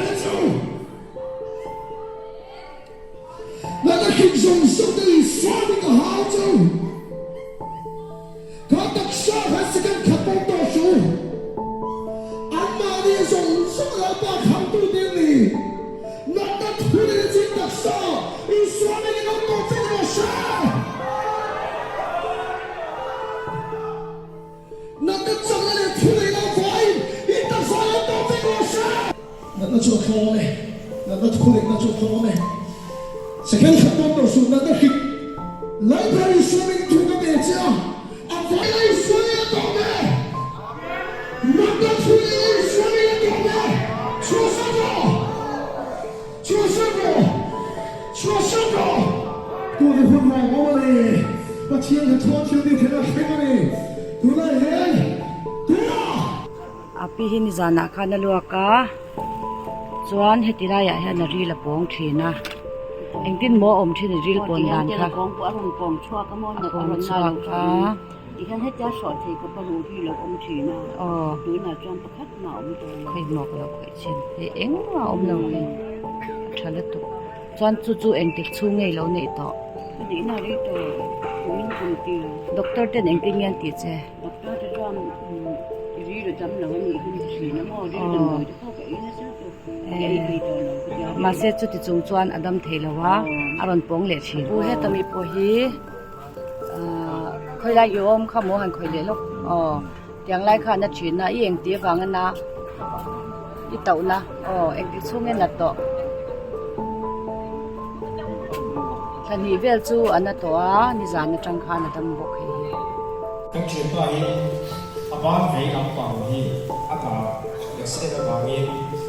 pe che u. Natna hrik zawng zawng te Isua hming a hau che u. Kha taksa khan second khat pawh tawh suh u. Anmahni zawng zawng Lalpa khamtu te an ni. Natna thu leh na chin taksa Isua hming in awm tawh vek rawh se. Natna chakna leh thu neihna avangin i taksa lo tawh vek rawh se. Natna chu a tlawm e, natna thu neihna chu a tlawm e. Second khat dawn tawh suh, natna hrik Library sawmin thu ka pe che a, a vaia i sawi a tawp e. Natna thu neihna i sawi a tawp e. Chhuahsan rawh! Chhuahsan rawh! Chhuahsan rawh! Tuna hun rawng awm a ni. Pathian hnathawh thil tih theihna thleng a ni. Tunah hian tunah! A pi hi nizanah khan a luak a, chuan heti laiah hian a ril a pawng thin a, engtin maw a awm thin a ril pawn dan kha? A pawng chhuak a. Aw. Khawi maw ka lo khawih chin hei engmah a awm lo hei a tha lutuk chuan chu chu engtik chhung nge ilo neih tawh doctor ten engtin nge an tih che aw mahse chuti chung chuan a dam thei lo a a rawn pawng leh thin pu heta mi pawh hi ahh khawilai i awm kha maw han khawih leh lawk aw. Tiang lai khan a thin a, i engti avang a na i tauhna aw engti chhung in a tawh thla hnih vel chu a na tawh a nizan atang khan a dam bawk hei hi. Kan thianpa hi a ban vei lampang hi a dah accident avangin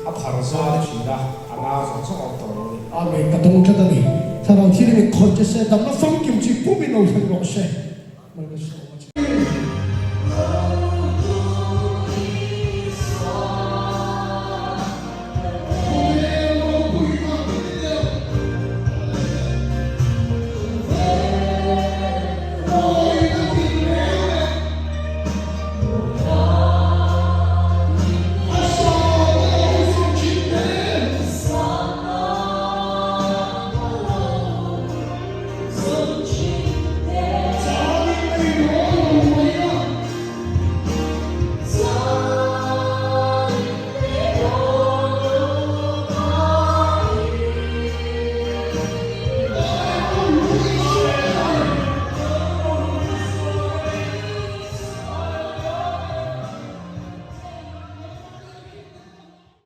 a phar zawn a thin a, a na zawng zawng a awm tawh lo a ni. Amen ka dawng tlat a ni. Thlarau thil in i khawih che se, damna famkim chi pumin lo thleng rawh se. Malsawm.